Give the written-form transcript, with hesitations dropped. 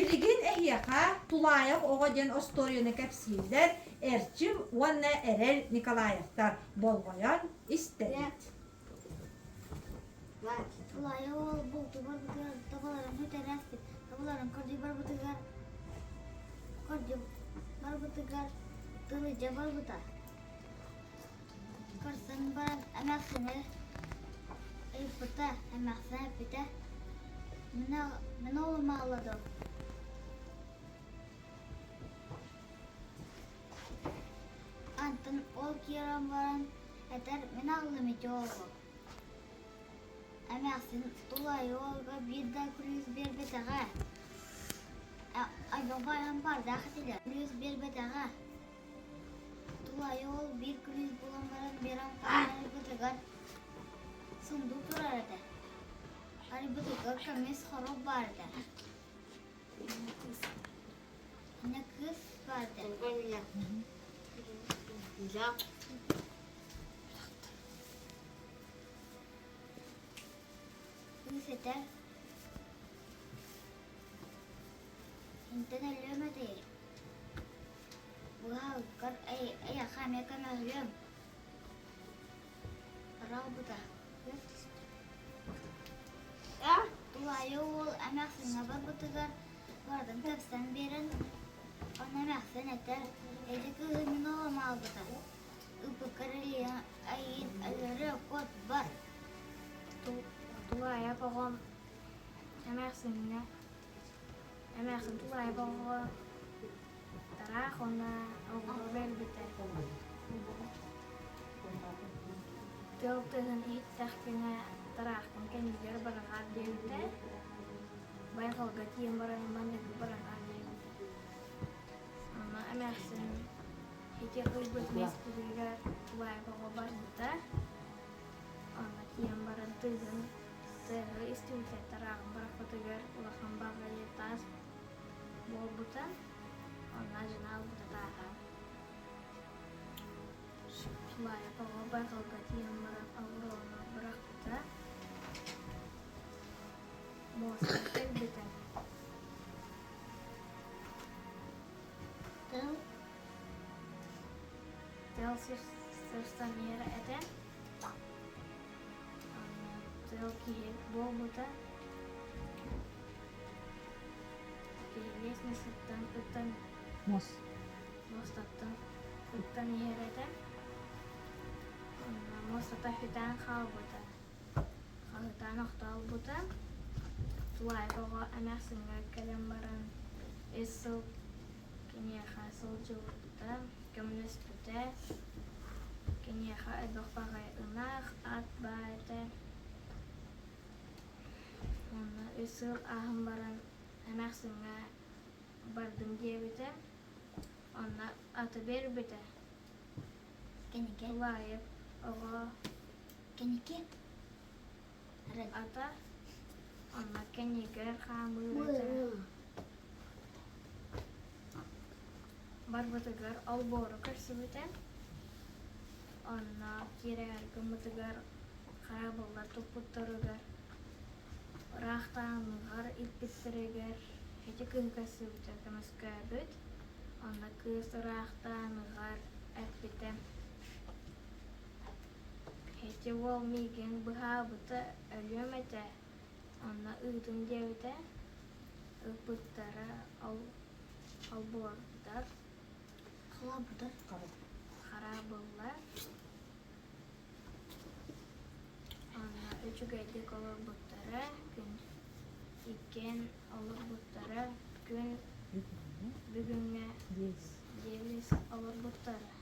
Билигин эһиэхэ Тулаайах оҕо диэн остуоруйаны кэпсииллэр Эрчим уонна Эрэл Николаевтар болҕойон истэбит. Тулаайах уол бултуу барбытыгар табаларын сүтэрээспит, табаларын көрдүү барбытыгар көрдүү барбытыгар тылыдьа барбыта. Көрсөн баран эмээхсини ыйыппыта, эмээхсин эппитэ: «Мин оҕолум аҕалла дуо?» Антон ол киирэн баран этэр: «Мин аҕаллым ити оҕолу». Эмээхсин тулаайы уолга биир да күлүүс биэрбэтэҕэ. Айылҕа ампаардаах этилэр. Күлүүс биэрбэтэҕэ. Тулаайы уол биир күлүүс булан баран биэрэн хаалбытыгар сундук турар этэ. Арыйбытыгар көмүс хоруоп баар этэ. Иннэ кыыс баар этэ. Кыыс этэр Интэн өлүөм этэй Быһалыккар эйиэхэ эмиэ көмөлөһүөм Ыраалбыта Тулаайы уол эмээхсиҥҥэ барбытыгар барытын кэпсэн биэрэн, онно эмээхсин этэр: «Ити кыыһы мин оҕом аҕалбыта, ыыппыккар эйигин өлөрүө, куот, бар!» Тулаайах оҕом эмээхсиҥҥэ Эмээхсин тулаайах оҕоҕо тараах уонна оҕоҕо бэрбитэ. Тыал тыаһын иһиттэхпинэ тараахтан кэннигэр быраҕаар диэбитэ. Байҕалга тиийэн баран манныгы быраҕаар диэбитэ. Онно эмээхсин ити ылбыт миэстэтигэр тулаайах оҕо барбыта. Онно тиийэн баран тыаһын Тыаһы истибитэ тарааҕын бырахпытыгар улахан баҕайы таас буолбута, онно дьоно ылбыта тааһа. Тулаайах оҕо байҕалга тиийэн баран оҕуруону бырахпыта, муоста кэлбитэ. Тыл Тыл сырсан иһэр этэ. Тыал киһи буолбута киһи лестницаттан ыттан муостаттан ыттан иһэр этэ онно муостата сүтэн хаалбыта хаһыытаан охтоолбута тулаайах оҕо эмээхсиҥҥэ кэлэн баран үс сыл киниэхэ сылдьыбыта көмөлөспүтэ Киниэхэ элбэх баҕайы ынах, ат баар этэ. Уонна үс сыл ааһан баран эмээхсиҥҥэ бардым диэбитэ. Онно аты биэрбитэ. Кэники. Тулаайах оҕо Кэники. ата онно кэннигэр хаамыыр этэ. Барбытыгар олбуору көрсүбүтэ, онно киирэр гыммытыгар хараабыллар туппуттарыгар, ыраахтааҥҥыгар илпиттэригэр ити кыыһы көрсүбүтэ көмүскээбит, онно кыыс ыраахтааныгар эппитэ: «Ити уол миигин быһаабыта өлүөм этэ, онно ыытыҥ» диэбитэ, ыыппыттара ол Олбуордар хараабыллар Онно үчүгэйдик олорбуттара, күн иккиэн олорбуттара, күн бүгүҥҥэ диэри олорбуттара.